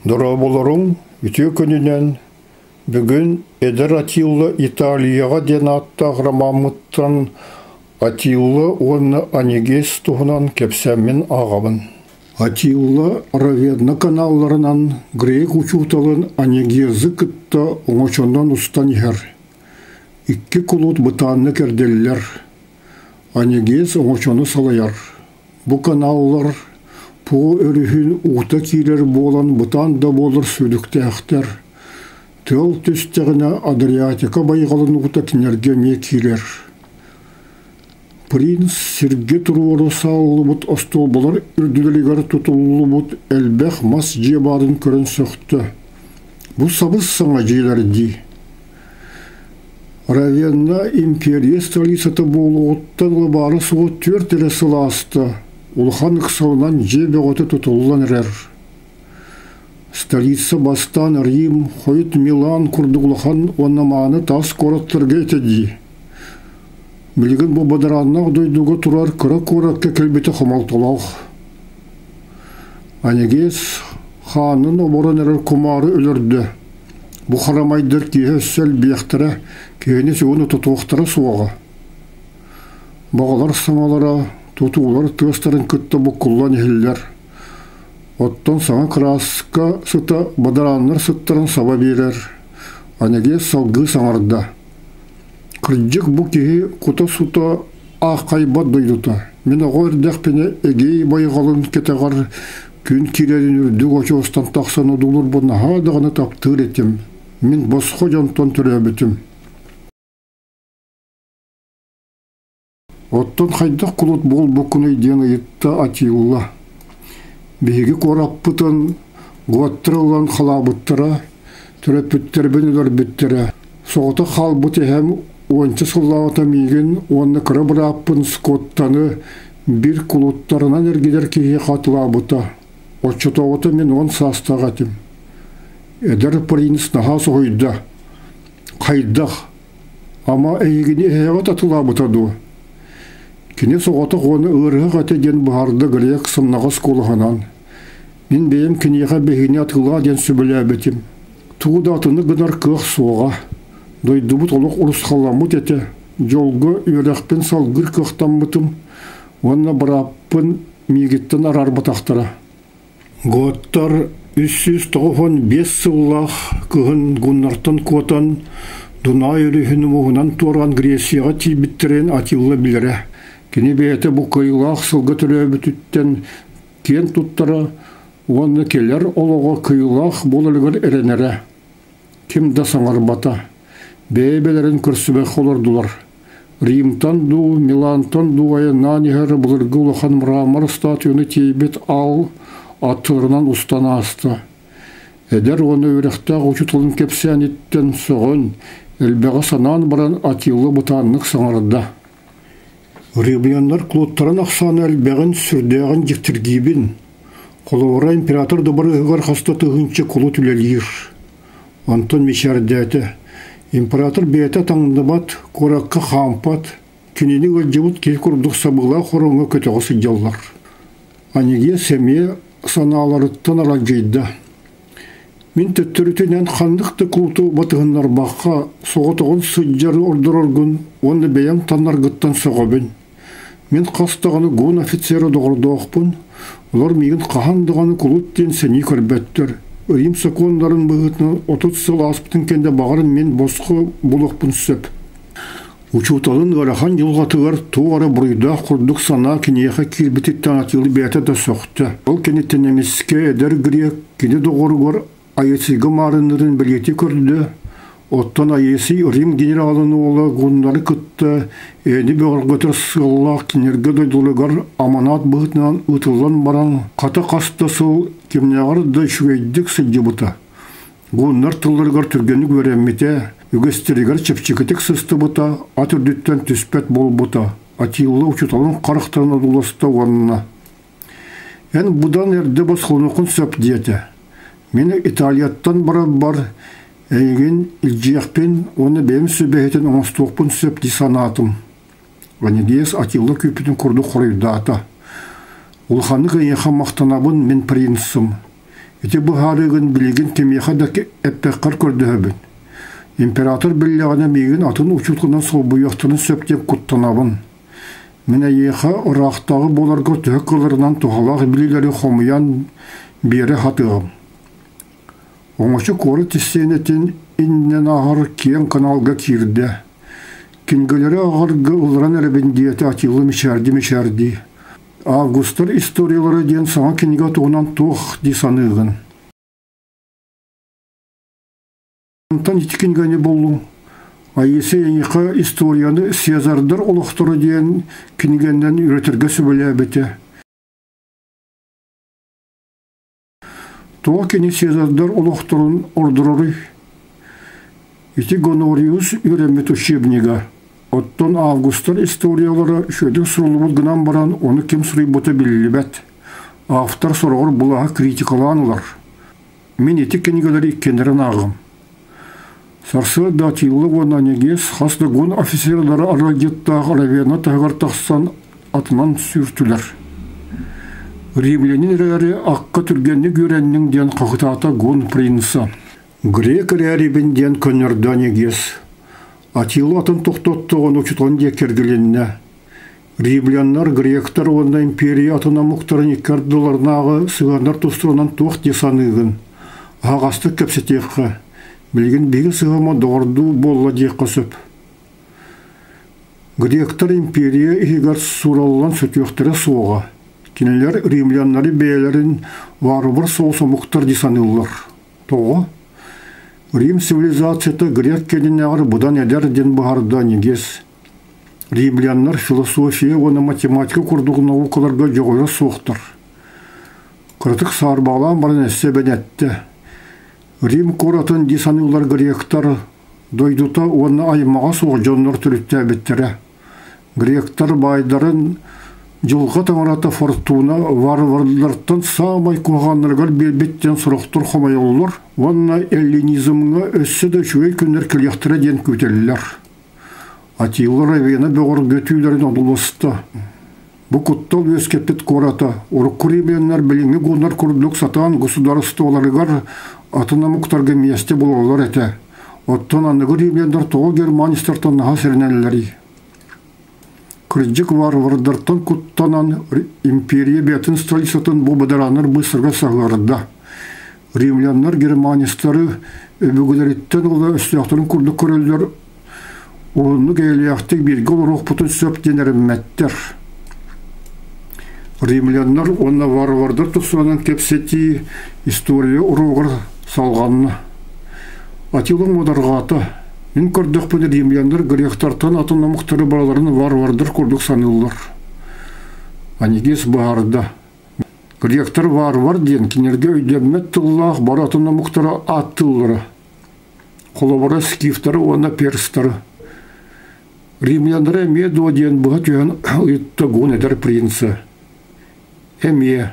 Дорооболоруҥ, үтүө күнүнэн! Бүгүн Эдэр Атилла Италияҕа диэн ааттаах ромаммыттан Атилла уонна Анегес туһунан кэпсээммин ааҕабын. Атилла Равенна каналларынан грек учууталын Анегезы кытта оҥочонон устан иһэр. Икки кулут бытааннык эрдэллэр. Анегез оҥочону салайар. Бу каналлар По өрүһүн уута киирэр буолан бытаан да буолар сүүрүктээхтэр. Тыал түстэҕинэ Адриатика байҕалын уута кинилэргэ эмиэ киирэр. Принц сиргэ туруору сааллыбыт остуолбалар үрдүлэригэр тутуллубут элбэх мас дьиэ баарын көрөн сөхтө. Бу сабыс-саҥа дьиэлэр дии. Равенна империя столицата буолуоҕуттан ыла баара-суоҕа түөрт эрэ сыл ааста, улахан ыксалынан дьиэ бөҕөтө тутуллан эрэр. Столица бастаан Рим, хойут Милан курдук улахан уонна мааны таас куораттарга этэ дии. Билигин бу бадарааннаах дойдуга турар кыра куоракка кэлбитэ хомолтолоох. Анегес хаанын оборон эрэр кумаары өлөрдө. Бу харамайдар киһи өссө элбиэхтэрэ, киһини сүгүн утутуохтара суоҕа. Баҕалар саҥалара, тутуулар тыастарын кытта буккуллан иһиллэр. Оттон саҥа кырааска сыта бадарааннар сыттарын саба биэрэр. Анегес салгыы саҥарда. Кырдьык бу киһи кута-сута ааххайбат дойдута. Мин оҕо эрдэхпинэ Эгей байҕалын кэтэҕэр күн киирэрин үрдүк очуостан тахсан одуулурбун наһаа даҕаны таптыыр этим. Мин босхо дьонтон төрөөбүтүм. Оттон хайдах кулут буолбуккунуй диэн ыйытта Атилла. Биһиги куораппытын уоттара ылан халаабыттара, төрөппүттэрбин өлөрбүттэрэ. Соҕотох хаалбыт эһэм уонча сыллааҕыта миигин уонна кыра бырааппын Скоттаны биир кулуттарынан эргитэр киһиэхэ атылаабыта. Оччотооҕута мин 10 саастаах этим. Эдэр принц наһаа соһуйда. Хайдах? Ама эйигини эһэҕит атылаабыта дуо? Кини соҕотох уонна ыарыһах этэ диэн быһаарда грек сымнаҕас куолаһынан. Мин бэйэм киниэхэ биһигини атыылаа диэн сөбүлээбитим. Тугу да атыны гынар кыах суоҕа. Дойдубут олох урусхалламмыт этэ. Дьолго үөрэхпин салгыыр кыахтаммытым уонна бырааппын миигиттэн араарбатахтара. Готтар 395 сыллаах кыһын гуннартан куотан Дунай өрүһүн уҥуоҕунан туораан Грецияҕа тиийбиттэрин Атилла билэрэ. Кини бэйэтэ бу кыайыылаах сылга төрөөбүтүттэн киэн туттара уонна кэлэр олоҕо кыайыылаах буоларыгар эрэнэрэ. Ким да саҥарбата. Бэйэ-бэйэлэрин көрсүбэккэ олордулар. Римтан дуу, Милантан дуу айаннаан иһэр былыргы улахан мрамор статуяны тиэйбит аал аттыларынан устан ааста. Эдэр уонна үөрэхтээх учууталын кэпсээниттэн сөҕөн, элбэҕи санаан баран Атилла бытааннык саҥарда. Римляннар кулуттарын ахсаана элбэҕин сүрдээҕин дьиктиргиибин. Холобура, император дыбарыаһыгар хаста тыһыынча кулут үлэлиир. Онтон мичээрдээтэ. Император бэйэтэ таҥныбат, куоракка хаампат, кинини ыалдьыбыт киһи курдук сабыылаах ороҥҥо көтөҕө сылдьаллар. Анегиас эмиэ санааларыттан аралдьыйда. Мин төттөрүтүнэн ханнык да кулуту батыһыннарбакка, соҕотоҕун сылдьар ордороргун уонна бэйэҥ таннаргыттан сөҕөбүн. Мин хас даҕаны гун офицера доҕордоохпун, олор миигин хаһан даҕаны кулут диэн сэнии көрбөттөр. Рим сокуоннарын быһыытынан 30 сыл ааспытын кэннэ баҕар мин босхо булуохпун сөп. Учууталын ыарахан дьылҕатыгар туох эрэ буруйдаах курдук санаа киниэхэ киирбититтэн Атилы бэйэтэ да сөхтө. Ол кэнниттэн эмискэ эдэр грек кини доҕоругар Аэцийга маарыннарын бэлиэтии көрдө, оттон Аэций Рим генералын уола гуннары кытта эни бөҕөргөтөр сыаллаах кинилэргэ дойдуларыгар аманаат быһыытынан ыытыллан баран хата хас да сыл кимнээҕэр да үчүгэйдик сылдьыбыта. Гуннар тылларыгар түргэнник үөрэммитэ, үгэстэригэр чэпчэкитик сыстыбыта, ат үрдүттэн түспэт буолбута. Атилла учууталын харахтарын одууласта уонна «Эн будан эрдэ босхолонуоххун сөп» диэтэ. «Мин Италияттан барарбар эйигин илдьиэхпин уонна бэйэм сүбэһитин оҥостуохпун сөп дии санаатым». Ванидиес Атилла күүппүтүн курдук хоруйдаата. «Улаханнык эйиэхэ махтанабын, мин принцым. Ити быһаарыыгын билигин кимиэхэ да эппэххэр көрдөһөбүн. Император биллэҕинэ миигин атын учууталынан солбуйуохтарын сөп диэн куттанабын. Мин эйиэхэ ыраахтааҕы буоларгар төһө кыалларынан туһалаах билиилэри хомуйан биэрэ сатыаҕым. Оҥочо куорат истиэнэтин иннинэн ааһар киэҥ каналга киирдэ. Кинигэлэри ааҕарга ылларан эрэбин диэтэ Атилла мичээрдии-мичээрдии. Августар историялара диэн саҥа кинигэ туһунан туох дии саныыгын? Онтон ити кинигэни буллуҥ. Аиса эйиэхэ историяны Цезардар олохторо диэн кинигэннэн үөрэтэргэ сүбэлээбитэ. Тоҕо кини Цезардар олохторун ордороруй? Ити Гонориус үөрэммит учебнига. Оттон Августар историялара үчүгэйдик суруллубут гынан баран, ону ким суруйбута биллибэт. Автор сороҕор былааһы критикалаан ылар. Мин ити кинигэлэри иккиэннэрин ааҕым. Сарсыарда Атилла уонна Онегес хас да гун офицерлара аралдьыттаах Равенна таһыгар тахсан атынан сүүртүлэр. Римлянин эрээри акка түргэнник үөрэнниҥ диэн хаһытаата гун принца. Грек эрээрибин диэн көннөрдө Онегес. Атилла атын тохтоттоҕун учутан диэки эргилиннэ. Римляннар, гректэр уонна империя атын омуктарын икки ардыларынааҕы сыһыаннар тустарынан туох дии саныыгын? Аһаҕастык кэпсэтиэххэ. Билигин биһиги сыһыама доҕордуу буолла диэххэ сөп. Гректэр империя иһигэр суураллан сүтүөхтэрэ суоҕа. Кинилэр римляннары бэйэлэрин варвар соҕус омуктар дии саныыллар. Тоҕо? Рим цивилизацията грек кэннинээҕэр быдан эдэр диэн быһаарда Нигес. Римляннар философия уонна математика курдук наукаларга дьоҕура суохтар. Кыратык саарбаҕалаан баран өссө эбэн эттэ: Рим куоратын дии саныыллар гректар дойдута уонна аймаҕа суох дьоннор төрүттээбиттэрэ. Гректар баайдарын дьылҕа таҥарата Фортуна варварлартан саамай куһаҕаннарыгар биэрбит диэн сорохтор хомойоллор уонна эллинизмҥа өссө да үчүгэй күннэр кэлиэхтэрэ диэн күүтэллэр. Атилла Равена бөҕөргөтүүлэрин одууласта. Бу куттал үөскэппит куората урукку римляннар билиҥҥи гуннар курдук сатаан государстволарыгар атын омуктарга миэстэ булаллар этэ. Оттон аныгы римляннар тоҕо германецтартан наһаа сэрэнэллэрий? Кырдьык варвардартан куттанан империя бэйэтин столицатын бу бадарааннар быстарга саһыарда. Римляннар германецтары өбүгэлэриттэн ыла өстөөхтөрүн курдук көрөллөр Уһуннук эйэлээхтик бииргэ олоруохпутун сөп диэн эрэммэттэр. Римляннар уонна варвардар тустарынан кэпсэтии история уруогар салҕанна. Атила муодарҕаата. Мин көрдөхпүнэ римляннар гректартан атын омуктары барыларын варвардар курдук саныыллар. Анигис быһаарда. Гректар варвар диэн кинилэргэ өйдөммөт тыллаах бары атын омуктары ааттыыллара. Холобура, скифтары уонна перстары. Римляннары эмиэ дуо диэн быһа түһэн ыйытта гун эдэр принца. Эмиэ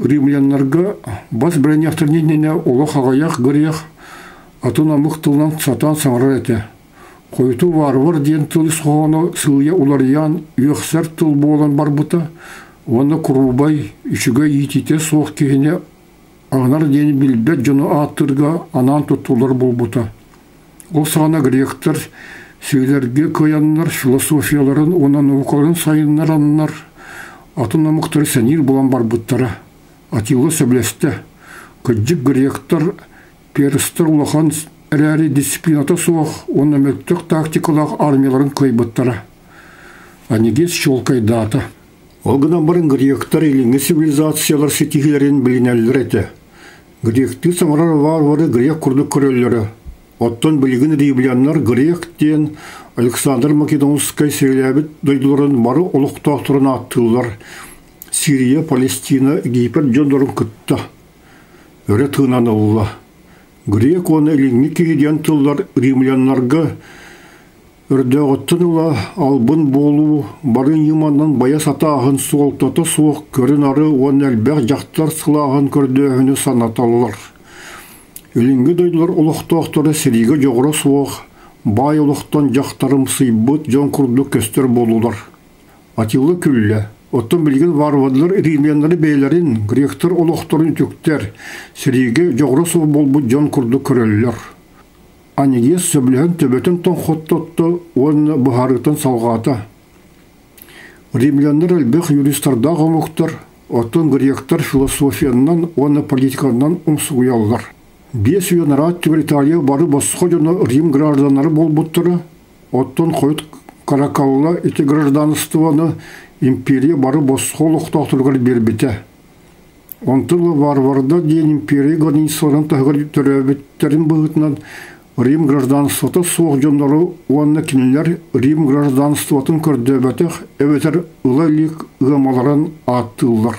римляннарга бас бирэнньэхтэрин иннинэ олох аҕыйах грех атын омук тылынан сатаан саҥарар этэ. Хойутуу варвар диэн тыл ис хоһооно сыыйа уларыйан үөхсэр тыл буолан барбыта уонна куруубай, үчүгэй иитиитэ суох киһини Аҕынар диэни билбэт дьону ааттыырга анаан туттуллар буолбута. Ол саҕана гректэр сиэлэргэ кыайаннар философияларын уонна наукаларын сайыннараннар атын омуктары сэниир буолан барбыттара. Атилла сөбүлэстэ. Кырдьык гректэр перстэр улахан эрээри дисциплината суох уонна мөлтөх тактикалаах армияларын кыайбыттара. Анигис чуолкайдаата. Ол гынан баран гректар илиҥҥи цивилизациялар ситиһиилэрин билинэллэр этэ. Гректыы саҥарар варвары грек курдук көрөллөрө. Оттон билигин римляннар грек диэн Александр Македонскай сирилээбит дойдуларын бары олохтоохторун ааттыыллар. Сирия, Палестина, Египет дьоннорун кытта өрө тыынан ылла. Грек уонна илиҥҥи киһи диэн тыллар римляннарга Өрдөөҕүттэн ыла албын буолуу бары ньыманан байа сатааһын суолтата суох көрү-нары уонна элбэх дьахтар сылааһын көрдөөһүнү санаталлар. Илиҥҥи дойдулар олохтоохторо сэриигэ дьоҕура суох, баай олохтон дьахтарымсыйбыт дьон курдук көстөр буоллулар. Атилла күллэ. Оттон билигин варварлар римляннары бэйэлэрин, гректэр олохторун үтүктэр, сэриигэ дьоҕура суох буолбут дьон курдук көрөллөр. Анигиес сөбүлэһэн төбөтүн тоҥхоттотто уонна быһаарыытын салҕаата. Римляннар элбэх юристардаах омуктар, оттон гректэр философиянан уонна политиканан умсугуйаллар. 5 үйэ анараа өттүгэр Италия бары босхо дьоно Рим гражданнара буолбуттара, оттон хойут Каракалла ити гражданствоны империя бары босхо олохтоохторугар биэрбитэ. Онтон ыла варвардар диэн империя границаларын таһыгар төрөөбүттэрин быһыытынан Рим гражданствота суох дьоннору уонна кинилэр Рим гражданствотын көрдөөбөтөх эбэтэр ыла илик ыамаларын ааттыыллар.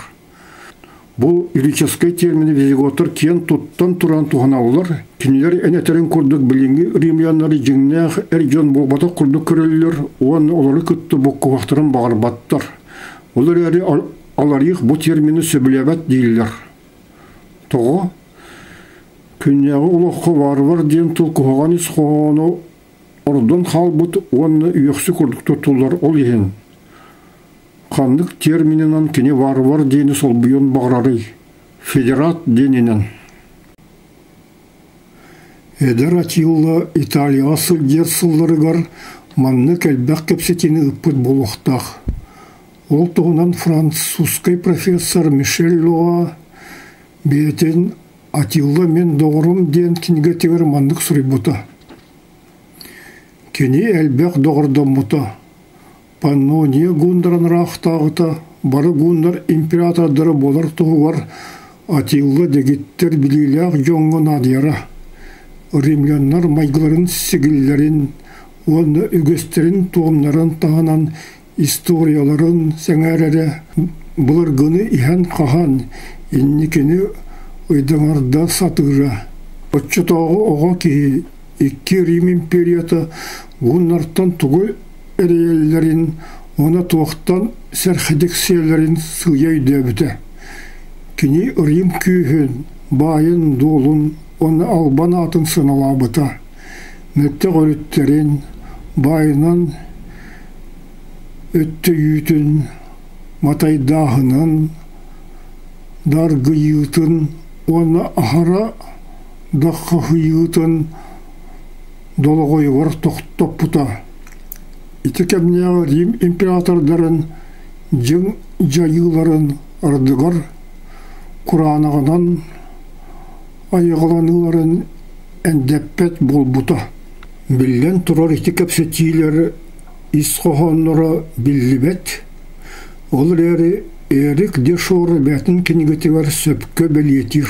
Бу юридическай термини визиготтар киэн туттан туран туһаналлар, кинилэр эн этэрин курдук билиҥҥи римляннары дьиҥнээх эр дьон буолбатах курдук көрөллөр уонна олору кытта буккуһуохтарын баҕарбаттар. Ол эрээри Аларих бу термини сөбүлээбэт дииллэр. Тоҕо? Күннээҕи олоххо варвар диэн тыл куһаҕан ис хоһооно ордон хаалбыт уонна үөхсү курдук туттуллар ол иһин. Ханнык термининэн кини варвар диэни солбуйуон баҕарарый? Федерат диэнинэн. Эдэр Атилла Италияҕа сылдьар сылларыгар маннык элбэх кэпсэтиини ыыппыт буолуохтаах. Ол туһунан французскай профессор Мишель Лоа бэйэтин «Атилла мин доҕорум» диэн кинигэтигэр маннык суруйбута: «Кини элбэх доҕордоммута. Паннония гундарын ыраахтааҕыта бары гуннар императордара буолар туһугар Атилла дэгиттэр билиилээх дьоҥҥо наадыйара. Римляннар майгыларын сигиллэрин уонна үгэстэрин туомнарын таһынан историяларын сэҥээрэрэ, былыргыны иһэн-хаһан, инникини ыйдаҥарда сатыыра. Оччотооҕу оҕо киһи икки Рим империята гуннартан тугу эрэйэллэрин уонна туохтан сэрхэдиксийэлэрин сыыйа өйдөөбүтэ. Кини Рим күүһүн, баайын-дуолун уонна албан аатын сыаналаабыта. Мөлтөх өрүттэрин, баайынан өттөйүүтүн, матайдааһынын, даргыйыытын уонна аһара даххаһыйыытын долоҕойугар тохтоппута. Ити кэмнээҕи Рим императордарын дьиҥ дьайыыларын ардыгар кураанаҕынан айаҕаланыыларын эндэппэт буолбута. Биллэн турар, ити кэпсэтиилэр ис хоһоонноро биллибэт. Ол эрээри Эрик Дешор бэйэтин кинигэтигэр сөпкө бэлиэтиир.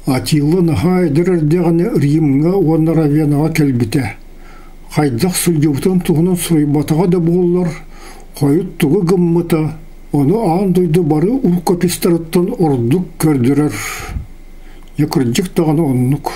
Атилла наһаа эдэр эрдэҕинэ Римҥа уонна Равенаҕа кэлбитэ. Хайдах сылдьыбытын туһунан суруйбатаҕа да буоллар, хойут тугу гыммыта, ону аан дойду бары рукопистарыттан ордук көрдөрөр. Дьэ, кырдьык даҕаны оннук.